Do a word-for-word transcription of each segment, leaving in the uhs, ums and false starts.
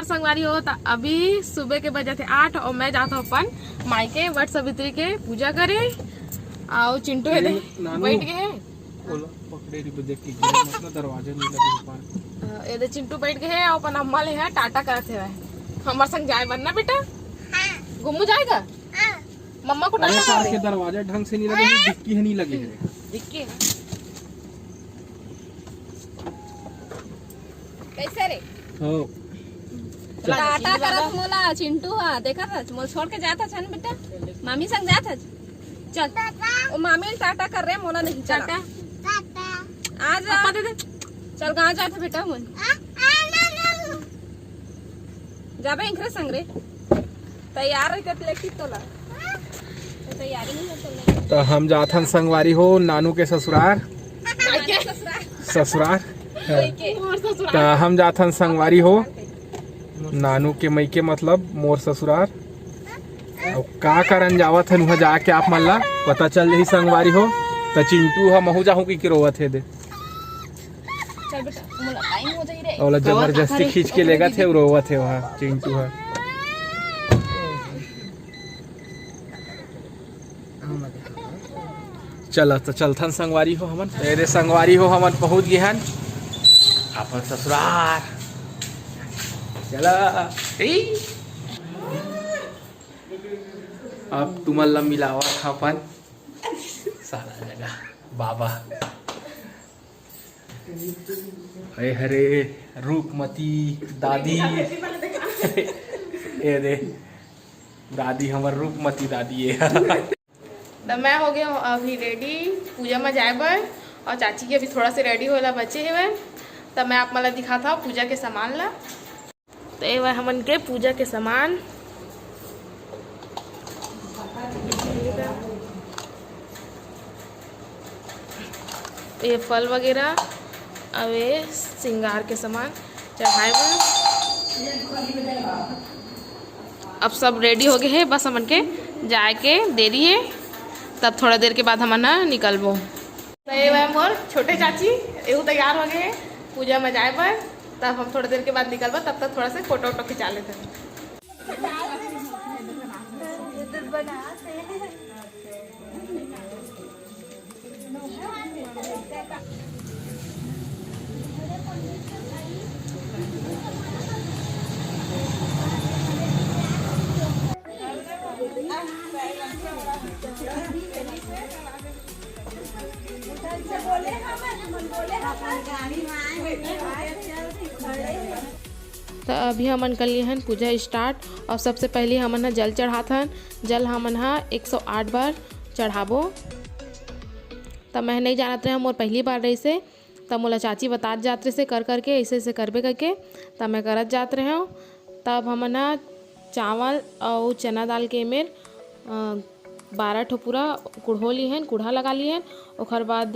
संगवारी हो, त अभी सुबह के बजे थे आठ और मैं जात हूँ अपन मायके वट सावित्री के पूजा करे। और चिंटू हे दे, नानू। बैठ गए हैं। ओला पकड़े रही, देख के गिरे मत ना, दरवाजा नहीं लगे ऊपर। अ, ये दे चिंटू बैठ गए हैं और अपन अम्मा ले यहाँ टाटा करत हे। हमारे संग जाए बनना बेटा? घूमू जाएगा? मम्मा को अरे टाटा कार कर के दे। दरवाजा ढंग से नहीं लगे है, डिक्की है नहीं लगे है। डिक्की है। कैसे रे? हो। टाटा करत मोला चिंटू हा, देखा था, मोला छोड़ के जाता छन बेटा, मामी संग जाता। चल, वो मामी टाटा कर रहे, मोला नहीं चला। टाटा। आ जा। पापा दे दे। चल, कहाँ जाता बेटा मन? जाबे इंकरे संग रे। तैयार रहिते त लेके तोला। तो तैयारी नहीं होत तोला। तो हम जाथन संगवारी हो नानू के ससुरार। ससुरार। ससुरार। और ससुरार। तो हम जाथन संगवारी हो नानू के मइके, मतलब मोर ससुरार। अब का करन जावत हन उहाँ जाके आप मन ला पता चल जाही संगवारी हो। तो चिंटू ह महू जाहूँ कि रोवत हे दे। चल बेटा, मोला टाइम हो जाई रे। ओला जबरदस्ती खींच के लेगत हे, रोवत हे वहाँ चिंटू ह। चला तो चलथन संगवारी हो हमन। ए रे संगवारी हो, हमन पहुँच गे हन अपन ससुरार। चला। ए। अब तुमन ला मिलावत हन अपन साला जगह बाबा। ए हरे रूपमती दादी। ए दे दादी, हमर रूपमती दादी ए। तो मैं हो गया हूँ अभी रेडी पूजा में जाए बर, और चाची के अभी थोड़ा से रेडी होला बचे हवय। तो मैं आप मन ला दिखाता हूँ पूजा के सामान ला। तो ये वह हमन के पूजा के सामान, ये फल वगैरह, अब ये श्रृंगार के सामान चढ़ाए बर। अब सब रेडी हो गए हे, बस हमन के जाए के देरी हे। तब थोड़ा देर के बाद हमन ह निकलबो। तो ये वह मोर छोटे चाची, एहू तैयार हो गए हे पूजा में जाए बर। तब हम थोड़ा देर के बाद निकलबो, तब तक थोड़ा से फोटो वोटो खिंचा लेते हैं। तो अभी हमन कर लिए हन पूजा स्टार्ट। और सबसे पहले हमन ह जल चढ़ात हन। जल हमन ह एक सौ आठ बार चढ़ाबो। त मैं नहीं जानत रहे, मोर पहली बार रहिसे, त मोला चाची बतात जात रहिसे कर करके, ऐसे ऐसे करबे करके, त मैं करत जात रहे हूँ। तब हमन ह चावल अउ चना दाल के मेर, अ, बारह ठो पूरा कुढ़ो लिहन, कुढ़ा लगा लिहन। ओखर बाद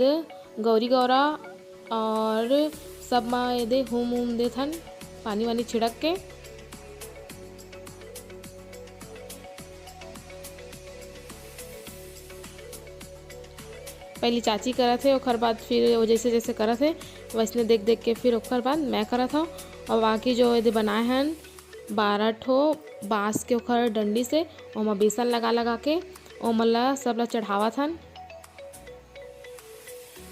गौरी गौरा और सब म एदे हूम उम देथन, पानी वानी छिड़क के। पहली चाची करत हे, ओखर बाद फिर वो जैसे जैसे करत हे, वैसने देख देख के फिर ओखर बाद मैं करत हव। और बाकी जो एदे बनाए हन बारह ठो बांस के ओखर डंडी से, ओमा बेसन लगा लगा के ओमन ला सब ला चढ़ावत हन।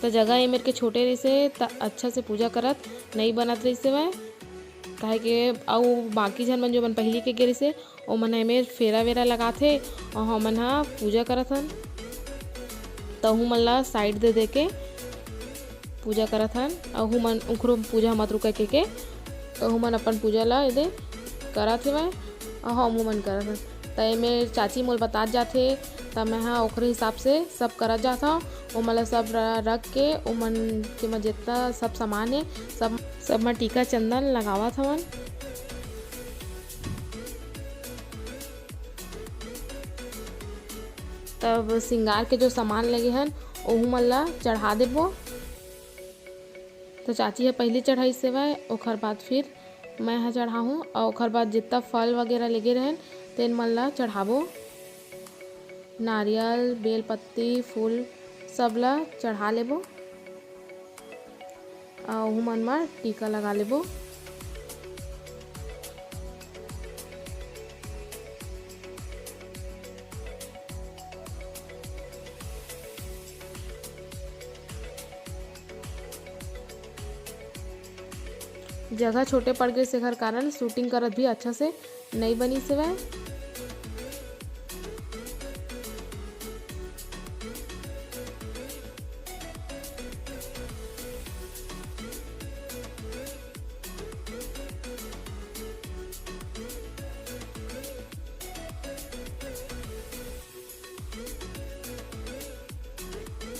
त जगह ए मेर के छोटे रहिसे, त अच्छा से पूजा करत नइ बनत रहिसे वय, काहे के अउ बाकी झन मन जो मन पहिली के गे रहिसे, ओमन ह एमेर फेरा वेरा लगाथे अउ हमन ह पूजा करत हन। तहू मन ला साइड दे दे के पूजा करत हन, अहू मन उखरो पूजा मत रुके के, के तहू मन अपन पूजा ला एदे करत हेवय, अउ हमू मन करत हन। त एमे चाची मोल बतात जाथे, त मैं ह ओखरे हिसाब से सब करत जात हव। ओमन ला सब र-, रख के ओमन के म जेतना सब सामान हे, सब, सब म टीका चंदन लगावत हवन। तब सिंगार के जो सामान लगे हन, ओहू मन ला चढ़ा देबो। तो चाची ह पहिली चढ़ाइस हेवय, ओखर बाद फिर मैं ह चढ़ाहूँ, अउ ओखर बाद जितना फल वगैरह लेगे रहेन, तेन मन ला चढ़ाबो। नारियल, बेल पत्ती, फूल सब ला चढ़ा लेबो। अउ ओहू मन म टीका लगा लेबो। जगह छोटे पड़ गइस, एखर कारण शूटिंग करत भी अच्छा से नइ बनिस हवय।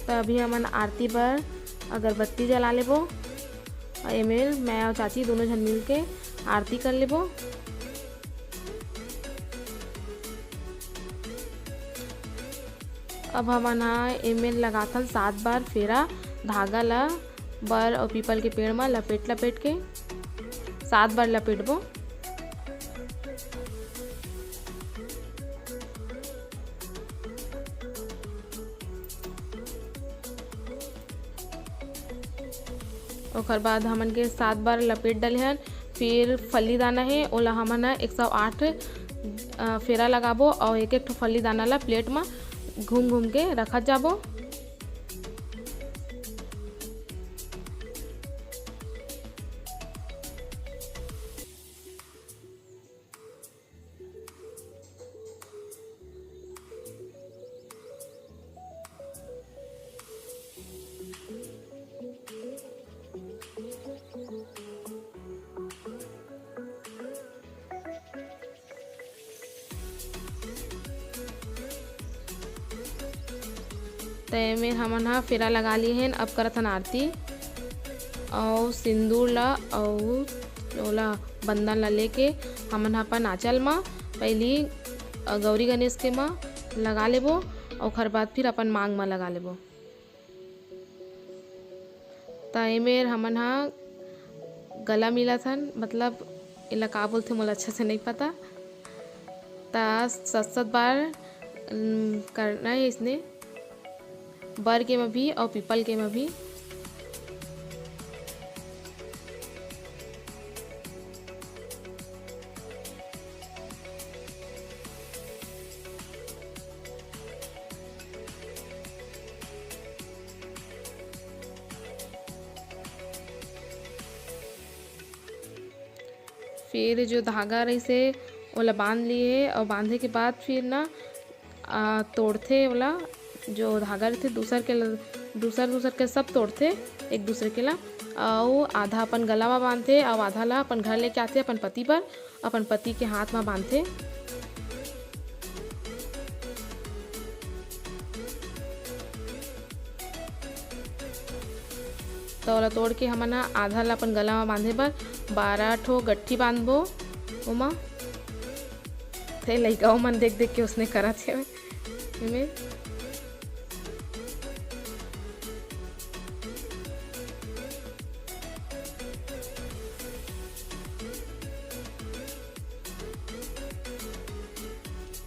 त अभी हमन आरती बर अगरबत्ती जला लेबो। अउ एमेर मैं अउ चाची दोनों झन मिलके आरती कर लेबो। अब हमन ह एमेर लगाथन सात बार फेरा धागा ला बर अउ पीपल के पेड़ म लपेट लपेट के सात बार लपेटबो। ओकर बाद हमन के सात बार लपेट डले हन। फिर फल्ली दाना हे, ओला हमन ह एक सौ आठ, अ, फेरा लगाबो अउ एक एक ठो फल्ली दाना ला प्लेट म घूम घूम के रखत जाबो। त एमे हमन ह फेरा लगा लिए हन। अब करत हन आरती अउ सिंदूर ला अउ ओला बंदन ला लेके हमन ह अपन आंचल म पहिली, अ, गौरी गणेश के म लगा लेबो, ओखर बाद फिर अपन मांग म लगा लेबो। त एमेर हमन ह गला मिलत हन, मतलब एला का बोलथे मोला अच्छा से नइ पता। त सत सत बार, उम, करना हे इसने, बर के म भी अउ पीपल के म भी। फिर जो धागा रहिसे ओला बांध लिए हे, अउ बांधे के बाद फिर ना, आ, तोड़थे ओला, जो धागा रहिथे दूसर के ल-, दूसर दूसर के सब तोड़थे एक दूसरे के ला, अउ आधा अपन गला म बांधथे अउ आधा ला अपन घर लेके आथे अपन पति बर, अपन पति के हाथ म बांधथे। त ओला तोड़ के हमन ह आधा ला अपन गला म बांधे बर बारह ठो गट्ठी बांधबो ओमा। ते लइका मन देख देख के उसने करत हेवय एमे।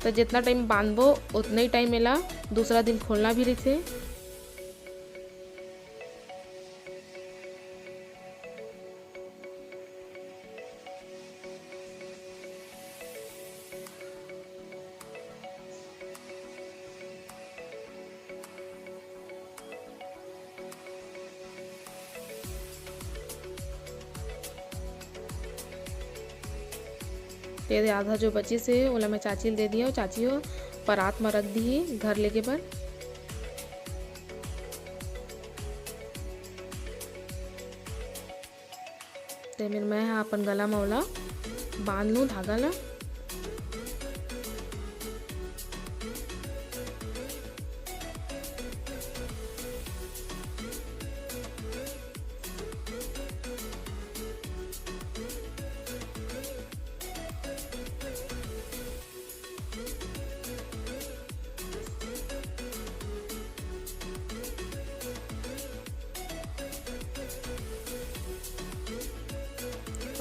त जितना टाइम बांधबो उतना ही टाइम एला दूसरा दिन खोलना भी रहिथे। ते आधा जो बचिस हे ओला मैं चाची ल दे दिहंव, चाची ह परात म रख दिही घर लेगे बर। ते मेर मैं ह अपन गला म ओला बांध लूं धागा ला।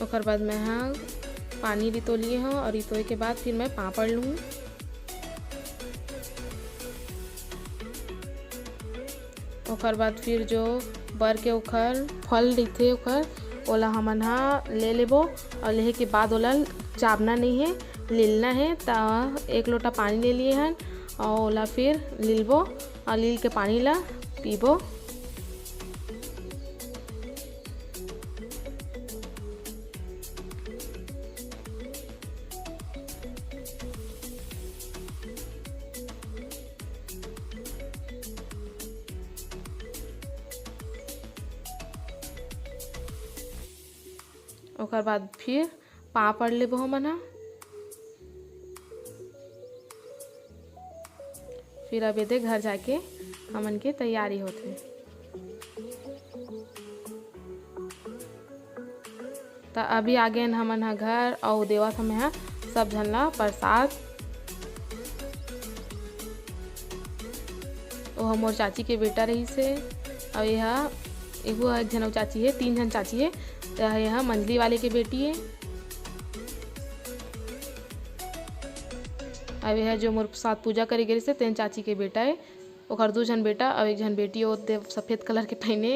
ओकर बाद मैं ह पानी रितो लिए हव और रितोय के बाद फिर मैं पापड़ लूँ। ओकर बाद फिर जो बर के ओखर फल रहिथे ओखर, ओला हमन ह ले लेबो और लेहे के बाद ओला चाबना नहीं है, लीलना है। त एक लोटा पानी ले लिए हन और ओला फिर लीलबो और लील के पानी ला पीबो। ओकर बाद फिर पाँव पड़ लेबो हमन ह। फिर अब एदे घर जाके हमन के तैयारी होथे। त अभी आ गेन हमन ह घर, अउ देवत हन मैं ह सब झन ला प्रसाद। ओह मोर चाची के बेटा रहिस हे, अउ एहा एगो एक झन अउ चाची हे, तीन झन चाची हे। त एहा मंझली वाले के बेटी हे। अब एहा जो मोर साथ पूजा करे गे रहिस हे, तेन चाची के बेटा हे। ओकर दू झन बेटा अउ एक झन बेटी, ओ दे सफेद कलर के पहिने,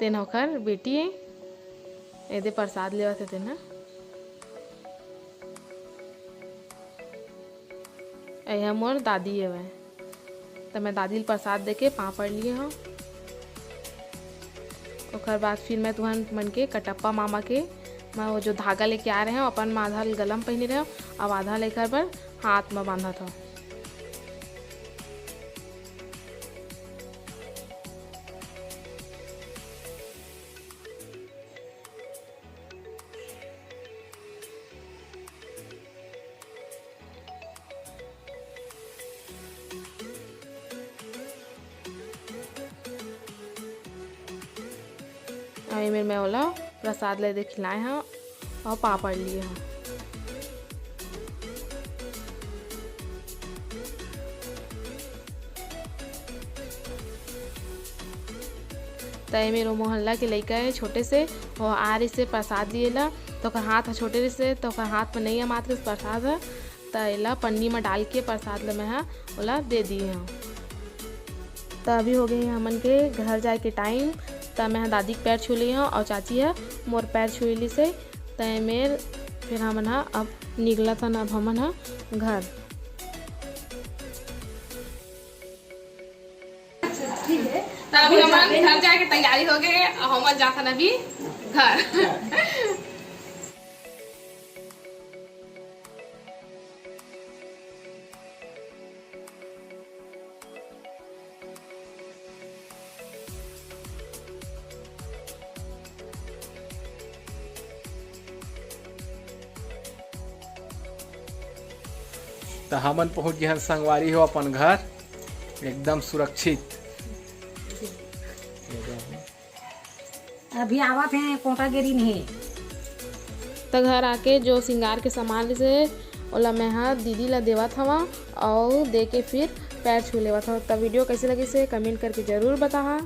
तेन ह ओकर बेटी हे। एदे प्रसाद लेवत हे तेन ह। एहा मोर दादी हवय। त मैं दादी ल प्रसाद देके पाँव पड़ लिए हंव। ओकर बाद फिर मैं तुहन मन के कटप्पा मामा के, मैं वो जो धागा लेके आए रहेंव, अपन म आधा ल गला म पहिने रहेंव, अब आधा ल एकर बर हाथ म बांधत हंव। अउ एमेर मैं ओला प्रसाद ल दे खिलाए हंव अउ पाँव पड़ लिए हंव। त एमेर ओ मोहल्ला के लइका हे छोटे से, वो आ रहिस हे प्रसाद लिए ला, त ओकर हाथ ह छोटे रहिस हे, त ओकर हाथ म नइ अमात रहिस प्रसाद ह, त एला पन्नी म डाल के प्रसाद ल मैं ह ओला दे दिए हंव। त अभी हो गे हे हमन के घर जाए के टाइम। त मैं ह दादी के पैर छू लिए हंव अउ चाची ह मोर पैर छू लिस हे। त एमेर फिर हमन ह अब निकलत हन, अब हमन ह घर। त अभी हमन घर जाए के तैयारी हो गे, अउ हमन जाथन अभी घर। त हमन पहुंच गे हन संगवारी हो अपन घर, एकदम सुरक्षित। अभी आवत हे, कोंटा गिरिन हे। त घर आके जो सिंगार के सामान रिहिसे, ओला मैं ह दीदी ला देवत हवं अउ दे के फिर पैर छू लेवत हवं। त वीडियो कइसे लगिसे, कमेंट करके जरूर बताहा।